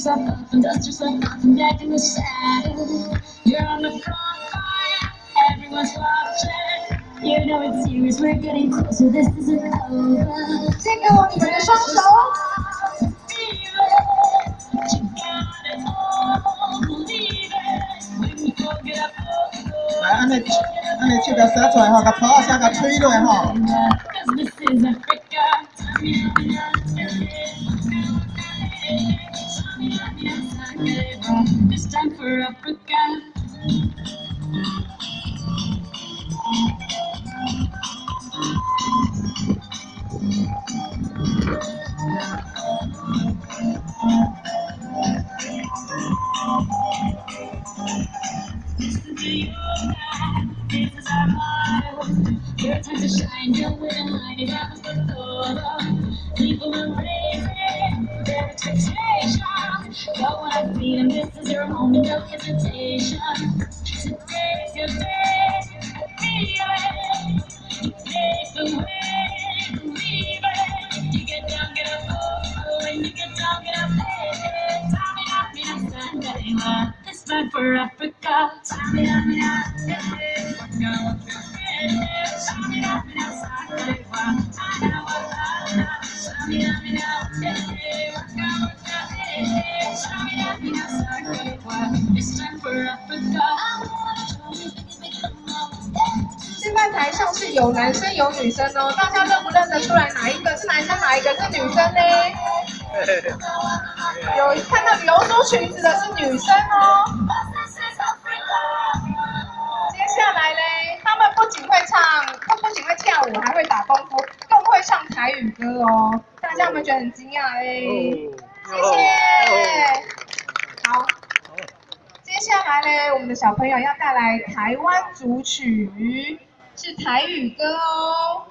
Yourself up and dust yourself off and back in the saddle. You're on the front line, everyone's watching. You know it's serious, we're getting closer, this isn't over. 借給我你們的雙手。 Feel it, you got it all, believe it. When you go get up, oh, 來，按呢按呢手共寫出來吼，共抱仔聲共吹落吼。 'Cause this is Africa. It's time for Africa. Listen to your guide. This is our motto. Your time to shine. Don't wait in line. It happens for todo. People are raising their expectations. Go on, freedom. This is your moment. No hesitation. Today's your day. Feel it. Make the way. Believe it. You get down, get up. Oh, oh, when you get down, get up. Hey, hey. Tsamina, mina, sangalewa. This time for Africa. Tsamina, mina, hey, hey. Waka, waka, hey, hey. Tsamina, mina, sangalewa. Ana, waka, ana. Tsamina, mina, hey, hey. Waka, waka, hey, hey. Tsamina, mina, sangalewa. It's time for Africa. 現在台上是有男生有女生哦，大家認不認得出來哪一個是男生，哪一個是女生呢？有看到留出裙子的是女生哦。接下來嘞，他們不僅會唱，不僅會跳舞，還會打功夫，更會唱台語歌哦。大家有沒有覺得很驚訝嘞？謝謝。好，接下來嘞，我們的小朋友要帶來台灣組曲，是台語歌哦。